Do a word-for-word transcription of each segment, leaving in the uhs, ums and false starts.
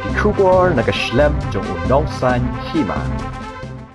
Ki khubor na ka shlem jong u nongsan hima.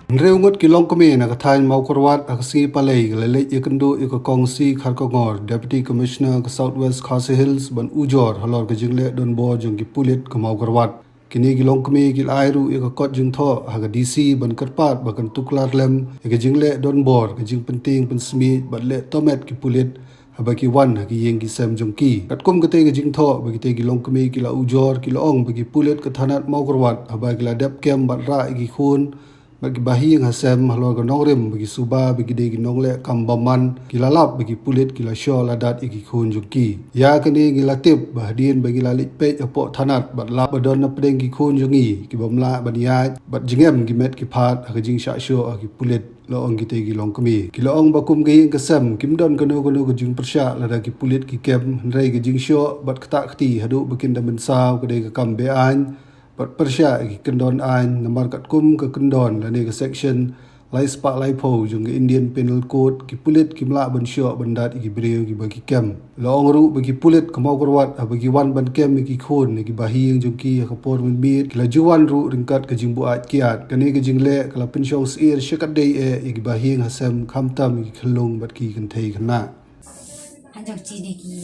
Hynriew ngut ki longkmie na ka thaiñ Mawkyrwat ha ka sngi Palei ki la leit ïakynduh ïa ka Kong C. Kharkongor, Deputy Commissioner ka South West Khasi Hills, ban ujor halor ka jingleh donbor jong ki pulit ka Mawkyrwat. Kine ki longkmie ki la ai ruh ïa ka kot jingthoh ha ka D C ban kyrpad ba kan tuklar lem ïa ka jingleh donbor, ka jingpyntieng pynsmiej bad leh tohmet ki pulit haba ki wan ha ki ïing ki sem jong ki. Katkum katei ka jingthoh ba kitei ki longkmie ki la ujor, ki la ong ba ki pulit ka thanat Mawkyrwat haba ki la dep kem bad rah ïa ki khun bad ki bahaïing hasem halor ka nongrim ba ki suba ba ki dei ki nongleh kam bymman, ki la lap ba ki pulit ki la shoh la dat ïa ki khun jong ki. Ïa kane ngi la tip ba hadien ba ngi la leit peit hapoh thanat bad lap ba don na pdeng ki khun jong ngi ki bym lah ban ïaid bad jngem ki met ki phad ha ka jingshah shoh ha ki pulit, la ong kitei ki longkmie. Ki la ong ba kum ka ïing ka sem kim don kano kano ka jingpyrshah lada ki pulit ki kem, hynrei ka jingshoh bad ktah kti haduh ba kin da mynsaw ka dei ka kam be-aiñ bad pyrshah ïa ki kyndon aiñ, namar katkum ka kyndon lane ka section lai spah laiphew jong ka Indian Penal Code, ki pulit kim lah ban shoh ban dat ïa ki briew kiba ki kem. La ong ruh ba ki pulit ka Mawkyrwat haba ki wan ban kem ïa ki khun ne ki bahaïing jong ki ha ka por mynmiet, ki la ju wan ruh ryngkat ka jingbuaid kiad. Kane ka jingleh ka la pynshong syier shakatdei eh ïa ki bahaïing hasem, khamtam ïa ki khyllung bad ki kynthei khynnah. Ha jong chi ne ki,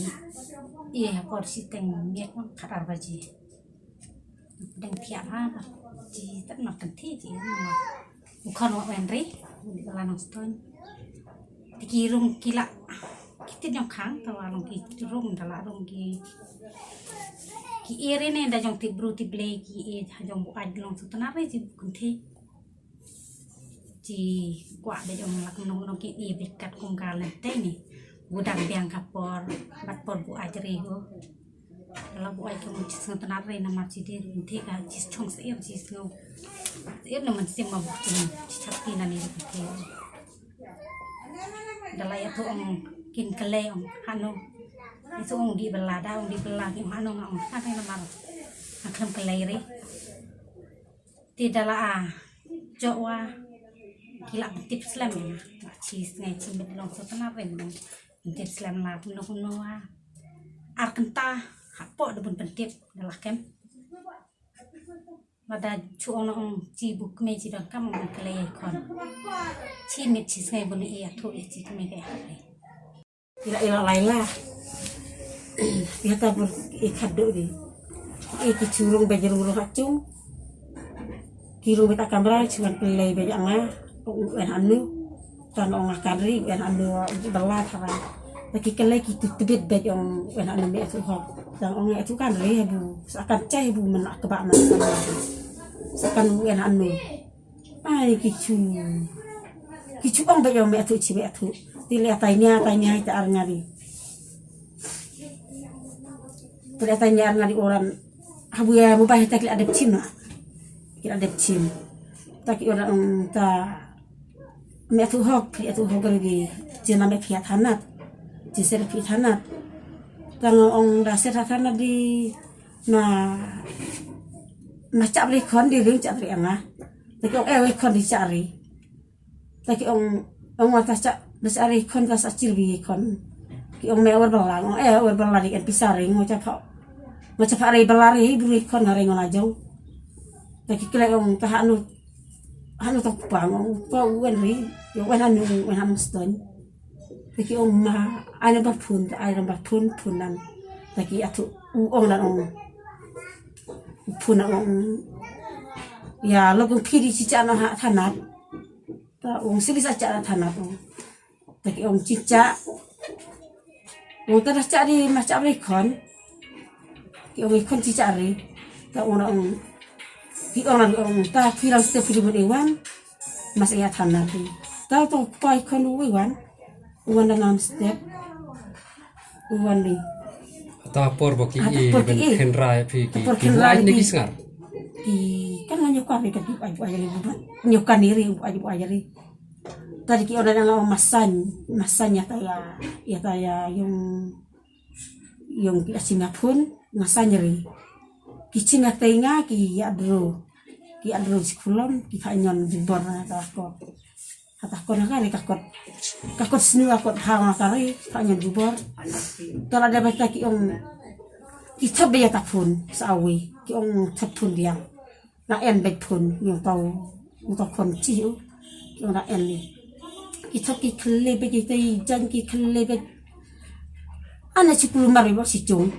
ïa, ha por shiteng miet, khatar baje. Dang thiah ha ba chi tat ma kan thi chi ma. U khon wa wen ri, la nong ston. Te ki rung ki la, ki tit jong khang, ta wa long ki rung, ta la rung ki. Ki iri ne da jong ti bru ti blei ki e ha jong buaid long sutnar ri chi kun thi. Chi kwah beit ong la kumno kumno ki i beit katkum ka lynti ni. Budang biang ka por, bad por buaid ri ho. La buaid ka mun chi sngewtynnat ri namar chi dei lynti ka chi chong syier chi sngew. Syier na mynsiem ma buk chi chi chak ti na ni lynti. Da la ïathuh ong kin kylli ong hano. Ïathuh ong dih bylla da ong dih bylla ki ong hano nga ong hano namar. Nga khlem kylli ri. Te da la, ah, jok wa ki la pyntip slem ïa nga. Ba chi sngi chi miet long sutnar ri long pyntip slem la kumno kumno wa. Ar kynta hapoh da bun pyntip da la kem. Lada chu ong na ong chi buk kmie chi donkam ong kylli ïa i khon. Chi miet chi sngi bun ïathuh ïa chi kmie ka ïa. Ila ila laila. Ila ta bur i khaddu di. I ki churung ba jerung rung hachung. Ki rung bita kamra chuan pelai ba janga. Ong wen anu. Tan ong akan ri wen anu bala thara. Laki kelai ki tu tebit ba ong wen anu me tu hok. Tan ong tu kan ri bu. Sakan chai bu men akaba men. Sakan wen anu. Ai ki chu. Ki chu ong ba ïa me athu chi me athu. Ti le tai nia tai nia ta ar ngari. Ti le tai nia ar ngari orang. Habu ya mu bai ta ki la dep chim na. Ki la dep chim. Ta ki orang ta me athu hok, ki athu hok ngari. Jena me phi thanat. Jena phi thanat. Tang ong da se thanat di na na chap ri khon di ring chap ri anga. Ta ki ong e wi khon di chari. Ta ki ong ong wa ta cha da chari khon ka sa chir bi khon. Ki ong me wer bala ong e wer bala ri en pisari ngo cha pha. Ngo cha pha ri bala ri bri khon ri ngo la jong. Ta ki kle ong ta hanu hanu ta pa ngo pa u wen ri. Yo wen hanu wen hanu ston. Ta ki ong ma ai na ba phun ta ai na ba phun phun nan. Ta ki athu u ong nan ong. Phun na ong ya lo kong phiri chi cha na ha thanat. Ta ong sili sa cha na thanat ong. Ta ki ong chi cha. Ong ta da cha ri ma cha ri khon. Ki ong khon chi cha ri. Ta ong na ong. Ki ong na ong ta phirang ste phiri bun iwan. Mas ya thanat ri. Ta to pai khon u iwan. Wan da nam step. Wan ni. Ata por bo ki i ben khenra ya phi ki por khenra ni ki sngar. Ki kan nga nyoka ri ka di ai ai ri bu. Nyoka ni ri ai ai ri. Tadi ki ora nga masan masan ya ta ya ya ta ya yung yung ki asin ya phun masan ri. Ki chin ya ta nga ki ya dro. Ki ya dro sikulom ki pha nyon di bor na ta ko. Kata kon ka ri ka kot. Ka kot snu ka kot ha nga ka ri ka nyen bubor. Tara da bata ki ong Ki thep beit ïa ta phone sa uwei, ki ong thep phone biang. Na en beit phone, ïong tau, ïong tau khon chi u. Ki ong na en ni. Ki thep ki khlei beit ki tei jan ki khlei beit. Ana chi kulmar beit ba chi chung.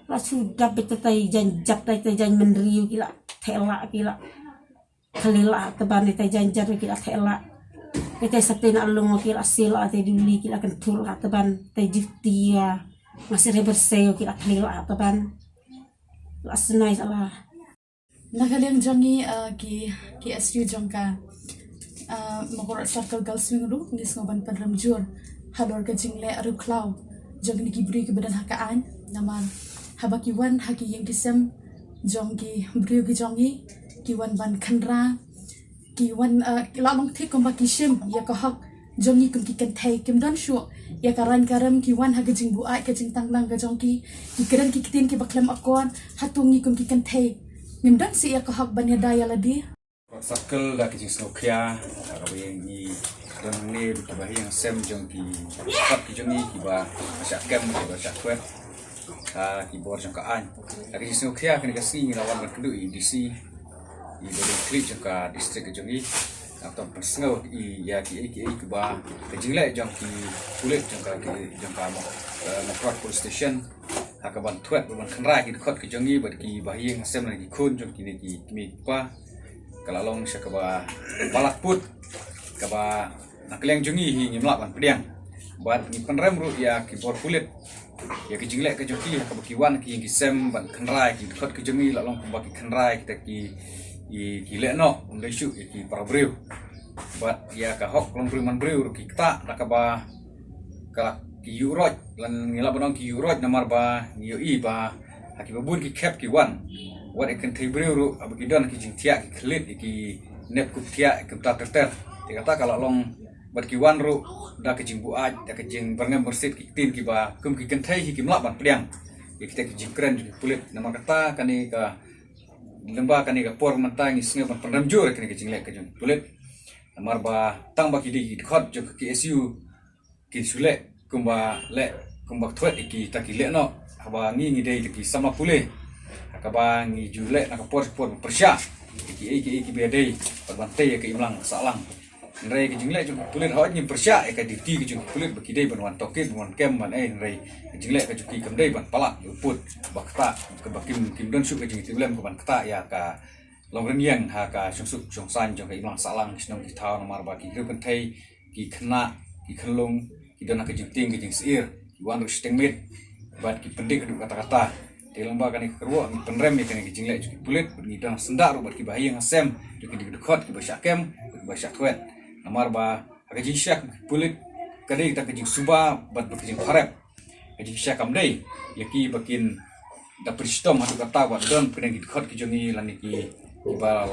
La chu dap beit ta tei jan jap ta tei jan menriu ki la thela ki la. Khlei la ta ban tei jan jar ki la thela. Tei sa tei na long ki la sila tei duli ki la kentur la ta ban tei jutia. Masih rebersei ki la khlei la ta ban. La snai sa la. Na ka liang jong ngi, uh, ki, ki S U jong ka, uh, Mawkyrwat Circle Girls Wing ruh ngi sngew ban pynrem jur halor ka jingleh riewkhlaw jong ngi ki briew kiba don ha ka aiñ. Namar haba ki wan ha ki ïing ki sem jong ki briew ki jong ngi, ki wan ban khynra, ki wan, uh, ki la long thik kumba ki shim ïa ka hok jong ngi kum ki kynthei, kim don shuh ïa ka rang ka rem, ki wan ha ka jingbuaid ka jingtanglang ka jong ki, ki kren ki ktien kiba khlem akor. Hato ngi kum ki kynthei ngim don shuh ïa ka hok ban ïada ïa lade? Circle da ka jingsngewkhia ha kaba ngi don hangne bad kiba ha ïing sem jong ki khot ki jong ngi kiba shah kem kiba shah khwet ha ki bor jong ka aiñ. Da ka jingsngewkhia kane ka sngi ngi la wan ban kynduh ïa i D C, i ba dei khlieh jong ka district ka jong ngi. Ngi tang pynsngew ïa kiei kiei kiba ka jingleh jong ki pulit jong ka, ki jong ka Mawk-, eh, Mawkyrwat Police Station ha kaban thwet ban khynra ki dkhot ki jong ngi bad kiba ha ïing ha sem lane ki khun jong kine ki kmie ki kpa. Ka la long sha kaba palat put kaba na ka liang jong ngi hi ngim lah ban pdiang. Bad ngi pynrem ruh ïa ki bor pulit ïa ki jingleh ka jong ki ha kaba ki wan ki ïing ki sem ban khynra ïa ki dkhot ki jong ngi, la long kumba ki khynra ïa kita ki, ki, ki lehnoh, ym dei shuh ïa ki para briew. Bad ïa ka hok long briew man briew ruh ki ktah da kaba ka la ki ïuh roit, lane ngi lah ban ong ki ïuh roit namar ba ngi ïohi ba ha kiba bun ki khep ki wan. Wat ïa kynthei briew ruh haba ki don ki jingthiah ki khlieh ïa ki nep kup thiah ïa ki kumta ter ter. Te kata ka la long bad ki wan ruh da ka jingbuaid, da ka jingbyrngem byrsit ki ktien kiba kum ki kynthei hi kim lah ban pdiang ïa kita ki jingkren jong ki pulit. Namar kata kane ka, lyngba kane ka por mynta ngi sngew ban pynrem jur ïa kane ka jingleh ka jong ki pulit. Namar ba tang ba ki dei ki dkhot jong ka K S U kin shu leh kumba leh kumba thwet ïa kita ki lehnoh. Haba ngi ngi dei ki samla pule ha kaba ngi ju leh na ka por ka por ban pyrshah ïa kiei kiei kiba dei bad ban tei ïa ka imlang sahlang. Hynrei ka jingleh jong ki pulit hooid ngim pyrshah ïa ka duty ka jong ki pulit ba ki dei ban wan tohkit ban wan kem ban ei, hynrei ka jingleh ka jong ki kam dei ban palat ïa u pud ba ktah kaba kim, kim don shuh ka jingtiplem ka ban ktah ïa ka longrynïeng ha ka shongsuk shongsaiñ jong ka imlang sahlang ki shnong ki thaw namar ba ki briew kynthei, ki khynnah, ki khunlung ki don ha ka jingtieng ka jingsyier, ki wan ruh shiteng miet bad ki pyndik haduh katta katta. Te lyngba kane ka kyrwoh ngi pynrem ïa kane ka jingleh jong ki pulit bad ngi don syndah ruh bad kiba ha ïing ha sem jong ki dkhot kiba shah kem, kiba shah thwet. Namar ba ha ka jingshisha ki pulit ka dei tang ka jingsuba bad ka jingpharep. Ka jingshisha kam dei ïa ki ba kin da pynshitom haduh katta ba don pyneng ki dkhot ki jong ngi lane ki, kiba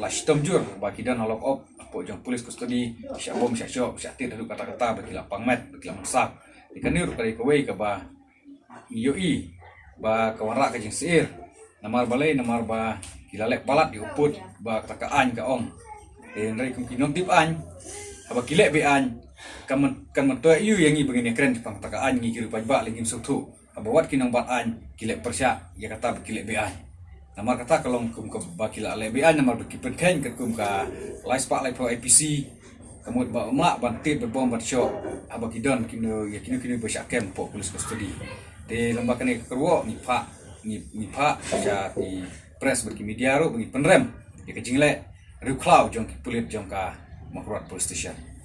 la shitom jur ba ki don ha lock up hapoh jong police custody, shah bom shah shoh shah tied haduh katta katta ba ki la pang met ba ki la mynsap. Te kane ruh ka dei kawei kaba ngi ïohi ba ka wanrah ka jingsyier. Namar balei? Namar ba ki la leh palat ïa u pud ba kata ka aiñ ka ong. Te hynrei kum ki nongtip aiñ, haba ki leh be-aiñ kan myn, kan myntoi aïu ïa ngi ba ngin ïakren shaphang kata ka aiñ, ngi ki riew paidbah lei ngim sngewthuh. Haba wat ki nongbat aiñ ki leh pyrshah ïa kata ba ki leh be-aiñ. Namar kata ka long kum kaba ki la leh be-aiñ namar ba ki pynkheiñ katkum ka lai spah laiphew I P C, ka mut ba ym lah ban tied bad bom bad shoh haba ki don kino ïa kino kino ba shah kem hapoh police custody. Te lyngba kane ka kyrwoh ngi phah, ngi, ngi phah sha ki press bad ki media ruh ba ngi pynrem ïa ka jingleh riewkhlaw jong ki pulit jong ka Mawkyrwat Police Station.